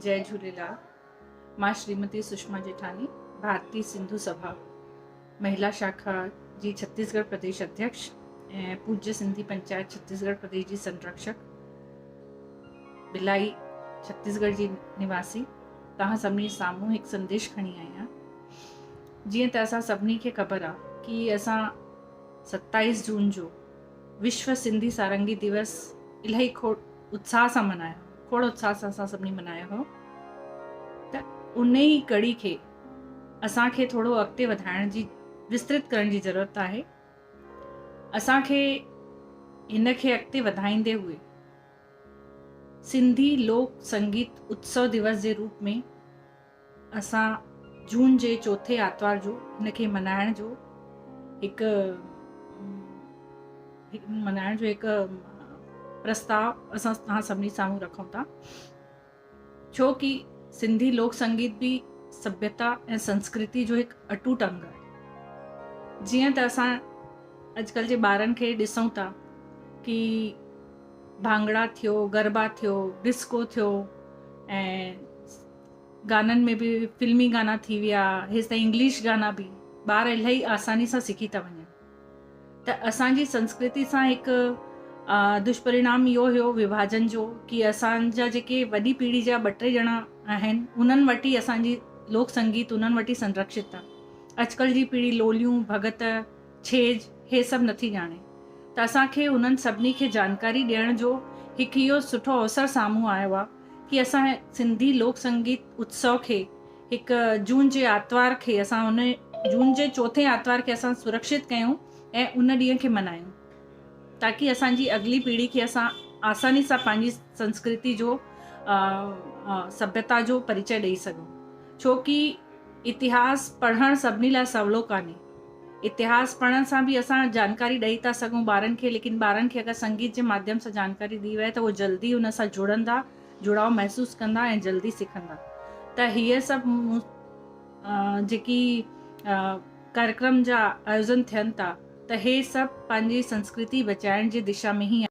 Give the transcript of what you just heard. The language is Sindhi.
جئي جهوليلال. مان شريمتي سشما ڄيٺاڻي، ڀارتي سنڌو سڀا مهلا شاکا جي ڇتيسڳڙهه پرديش اڌيڪش ۽ پوجيه سنڌي پنچائت ڇتيسڳڙهه پرديش جي سنرڪشڪ ڀلائي ڇتيسڳڙهه جي نواسي توهان سڀني جي سامهون هڪ سنديش کڻي آئي آهيان. جيئن ته اسان سڀني کي خبر آ ڪي اسان 27 جون جو وشو سنڌي سارنگي ديوس الاهي کوڙ اتساهه سان ملهايو کوڙ اتساهه سان اسان سڀني ملهايو هو ته ان ئي ڪڙي کي اسان کي ٿورو اڳتي وڌائڻ جي وسترت ڪرڻ جي ضرورت آهي. اسان کي هن کي اڳتي وڌائيندي هئي سنڌي لوڪ سنگيت اتسو ديوس جي روپ ۾ اسان جون جي چوٿين آتوار جو هن کي ملهائڻ جو هڪ ملهائڻ جو هڪ پرستاء اسان توهان سڀني سامهون رکون ٿا ڇو ڪي سنڌي لوڪ سنگيت به سڀيتا ۽ سنسڪرتي جو هڪ اٽوٽ انگ آهي. جيئن ته اسان اڄڪلهه جي ٻارن کي ڏسون ٿا ڪي ڀانگڙا ٿيو، گربا ٿيو، ڊسڪو ٿيو ۽ گانن ۾ به فلمي گانا ٿي ويا، هيستائين انگلش گانا به ٻار الاهي آساني سان سکي ٿا وڃن ته اسان جي سنسڪرتي سان هڪ دشپرڻام اهو هيو وڀاجن جو ڪي اسان جا جيڪي وڏي پيڙهي جا ٻه ٽي ڄڻا آهن انهن وٽ ئي اسان جي لوڪ سنگيت انهن وٽ ئي سنرڪشت آهي. اڄڪلهه جي پيڙهي لوليون، ڀڳت، ڇيڄ هي سڀ نٿي ڄاڻي ته اسان کي انهن سڀني کي جانڪاري ڏيڻ جو هڪ اهو سٺو اوسر سامهون آيو آهي ڪي اسان سنڌي لوڪ سنگيت اتسو کي هڪ جون جي آتوار کي اسان ان جون جي چوٿين آتوار کي اسان سرڪشت ڪيون ۽ ان ڏينهن کي منايون تاڪي اسان جي اڳلي پيڙهي کي اسان آساني سان پنهنجي سنسڪرتي جو سڀيتا جو پريچي ڏئي سگهون ڇو ڪي اتهاس پڙهڻ سڀني لاء سولو ڪانهي. اتهاس پڙهڻ سان به اسان جانڪاري ڏئي ٿا سگهون ٻارن کي ليڪن ٻارن کي اگر سنگيت جي ماڌيم سان جانڪاري ڏي وئي ته هو جلدي ان سان جڙندا، جڙاء محسوس ڪندا ۽ جلدي سکندا ته هيء سڀ جيڪي ڪاريڪرم جا آيوجن ٿين ٿا ته هي سڀ پنهنجي سنسڪرتي بچائڻ جي دشا ۾ ئي آهن.